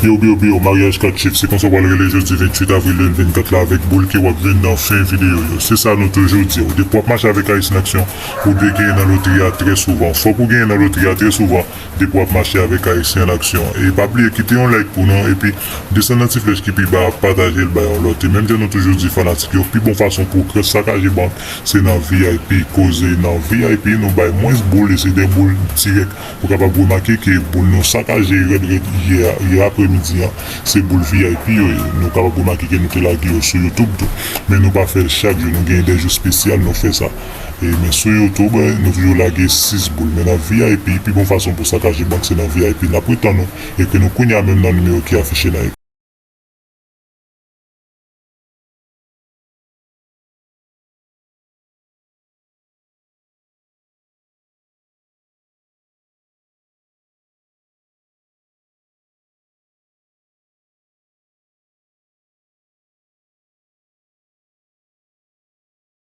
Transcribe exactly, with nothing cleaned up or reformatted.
Biw, biw, biw, maryaj kat chif, se konsa w pral rele jodi venntuit avril de mil vennkat la avèk boul ke w ap jwenn nan fen videyo yo. Se sa nou toujou di w, depi w ap mache avèk Ayisyen Aksyon, ou dwe genyen nan lotri a trè souvan. Fòk ou genyen nan lotri a trè souvan depi w ap mache avèk Ayisyen Aksyon. E pa bliye kite yon like pou nou, epi desann nan ti flèch ki pi ba a, pataje l bay yon lòt. E menm jan nou toujou di fanatik yo, pi bon fason pou w sakaje bank, se nan V I P. Koze nan V I P, nou bay mwens boul, e se de boul dirèk. Ou kapab remake ke boul nou sakaje rèd rèd yè, yè aprèmidi an, se boul V I P yo ye. Nou kapab remake ke nou te lage yo sou YouTube tou. Men nou pa fè l chak jou, nou gen de jou espesyal nou fè sa. E, men sou YouTube, nou toujou lage sis boul. Men nan V I P, pi bon fason pou sakaje bank, se nan V I P. N ap retann ou, ekri nou kounye a menm nan nimewo ki afiche nan